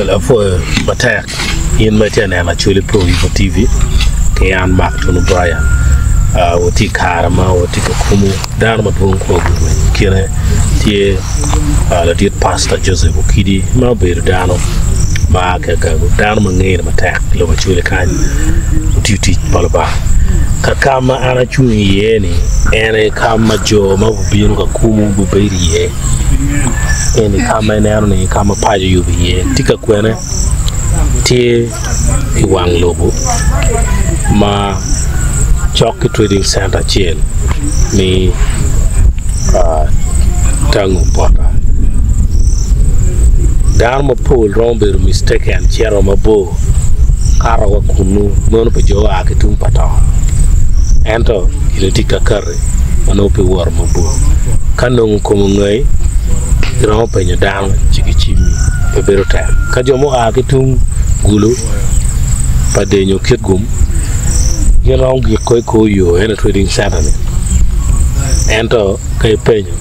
Well, apwoyo matek in ma itye ka neno Acholi Pro Info TV ki an Mark Tunu Brian. Uh, watye i kare ma watye ka kumu dano madwong kwo gurweny. I kine tye uh, ladit Pastor Joseph Okidi ma obedo dano ma a ki Agago, dano ma ngene matek i lobo Acholi kany, otiyo tic pa Lubanga. Ka ka ma an acung iye ni en aye ka ma jo ma gubino ka kumu gubedo iye. Eni ka ma ineno ni ka ma paco oyubo iye tye ka kwene tye i wang lobo ma cok ki trading center acel me tango pota. Dano mapol romo bedo mistaken cito mabor kato wa kunu meno pe jo oa ki tung pa to ento gin tye ka kati ma nongo pe iwoto mabor. Ka nongo kom ongayi iromo penyo dano ci gicimmi pe bedo tek. Ka jo mua ki tung gulu pa Denyo Kitgum gin romo giko i kor yo en aye trading center ni ento ka ipenyo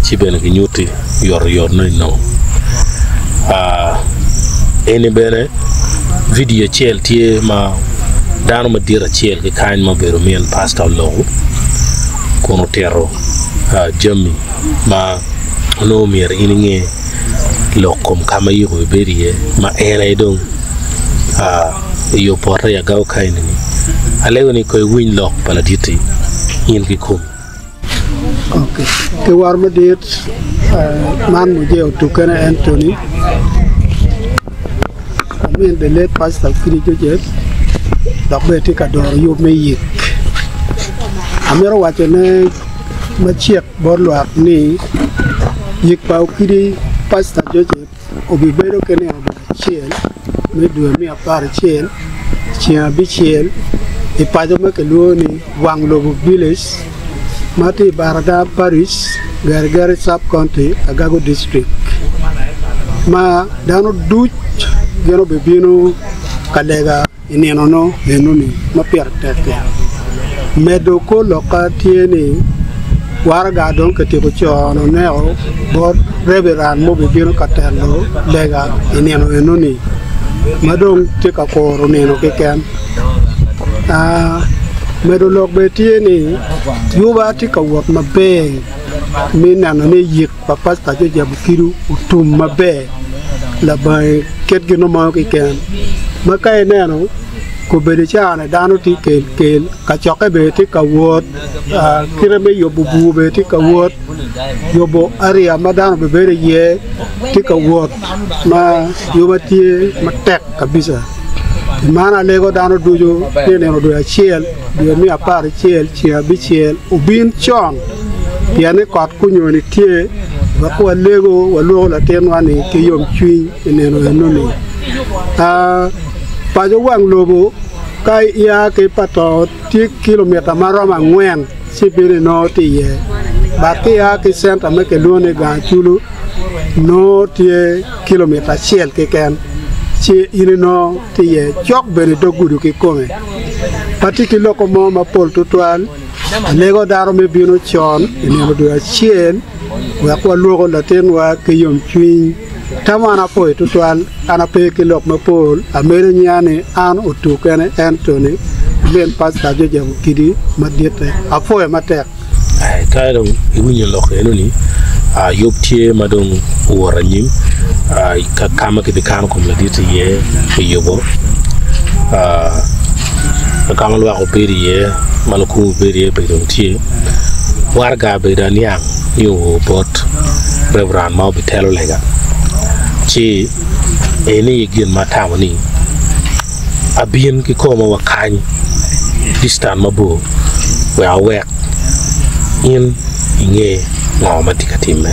ci bene ginyutti oyotoyot nongo inongo. Eni bene vidio acel tye ma dano madit acel ki kany ma obedo min pasta oloko kun otito jami ma onongo myero in inge lok kom ka ma yiko obedo iye ma en aye dong i opote i agao ka eni-ni. Alego ni kong iwiny lok pa ladit-ti in kikomi. Ki woro madit man muje otukkene Anthony omin the late pastor Okidi Joseph dok bene tye ka doro yub me yik. Amito wacone macek bot lwak ni yik pa Okidi Pastor Joseph obibedo ki nino dwe acel me dwe me aparacel ceng abicel i paco ma kilwongo ni Wang Lobo Village ma tye i Barada Parish, Gerigeri Sub County, Agago District ma dano duc gin obibino ka lega I nino-nu enoni ma pire tek-ki, medo kor lokka tye ni waraga dong kityeko cono neko bot Reveran ma obibino ka telo lega i nino enoni ma dong tye ka kuro nino keken. Medo lok bene tye ni Yuba tye ka wot maber me neno ni yik pa Pacta Jojeb Okido otum maber labange kit gin mo keken ma ka ineno kobedo caa-ni dano tye kel kel kacokke bene tye ka wot kite me yubo bur bene tye ka wot yubo area ma dano bibedo iye tye ka wot ma yuba tye matek kabisa pi man alego dano ducu ni nino dwe acel dwe me aparacel ceng abicel obin con pien ni kot kunyoni tye wek walego walwongo latinwa-ni ki yomcwiny i nino enoni. Paco wang lobo ka ia ki pa to tye kilomita ma romo angwen ci bino inongo tye iye but ka ia ki centa ma kilwongo ni Gang Aculu nongo tye kilomita acel keken ci in inongo tye iye cok bene i dog gudo kikome. Pe atye ki loko mo mapol tutwal. Alego dano me bino con i nino dwe acel wek walwoko latinwa ki yomcwiny. Tam an apwoyo tutwal, an ape ki lok mapol, amedo nyinga ni an Otukene Anthony, min Pastor Joseph Okidi maditte. Apwoyo matek. Ka dong iwinyo lok eno-ni, yub tye ma dong owoto anyim ka ma kibikano kom ladit iye kiyubo, ka ma lwak obedo iye ma lukumu bedo iye bene dong tye. Waraga bedo aniang ni oo bot Reverend ma obitelo lega ci eni aye gin ma atamo ni abin kikoma wa kany distan mabor wek awek in inge ngo ma tye ka timme.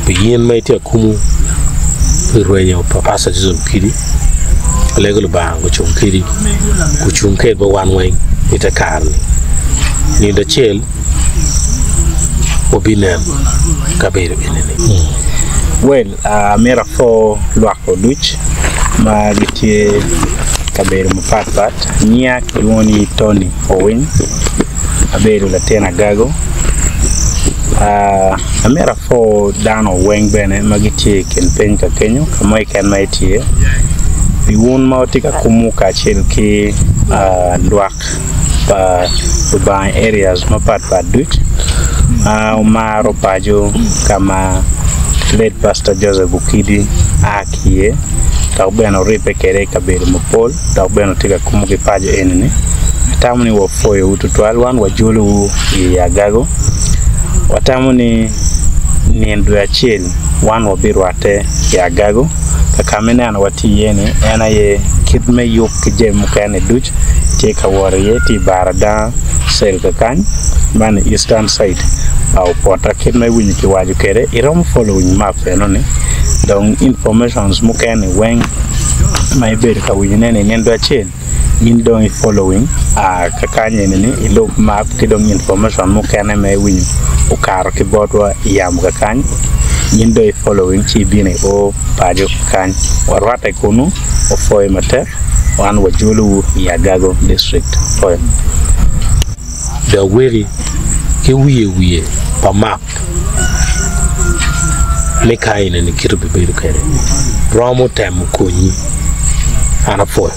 Pi in ma itye ka kumu pi rwenyo pa Pastor Joseph Okidi, alego Lubanga gucung kedi, gucung kedwa wan weng i te kare-ni. Nino acel wabinen kabedo eni-ni. Well, amito apwo lwak oduc ma gitye i kabedo mapatpat. Nyinga kilwongo ni Tony Owiny, abedo latin Agago. Amito apwo dano weng bene ma gitye i kin piny ka kenyo ka mo keken ma itye pi wun ma wutye ka kumu kacel ki lwak pa Lubanga i areas mapat pat duc ma wumaro paco ka ma late Pastor Joseph Okidi a ki iye dok bene wuribbe kwede i kabedo mapol dok bene wutye ka kumu ki paco eni-ni. Atamo ni wapwoyowu tutwal wan wajolowu i agago. Watamo ni nino dwe acel wan wabirwatte i agago ka ka ma ineno watye iye-ni en aye kit me yub ki jami mukene duc tye ka wot iye tye i bar adanga cell kakany man i eastern side pa opota kit ma iwinyo kiwaco kwede iromo following map enoni dong informations mukene weng ma ibedo ka winyone ni nino acel in dong i following kakany eni ni ilub map ki dong information mukene ma iwinyo okato ki botwa i yamo kakany in dong i following ci ibino i o paco kakany warwatte kunu wapwoyo matek wan wajolowu i Agago district apwoyo. Dok weki ki wiye wiye pa map me ka eni kit obibedo kwede romo temo konyi. An apwoyo.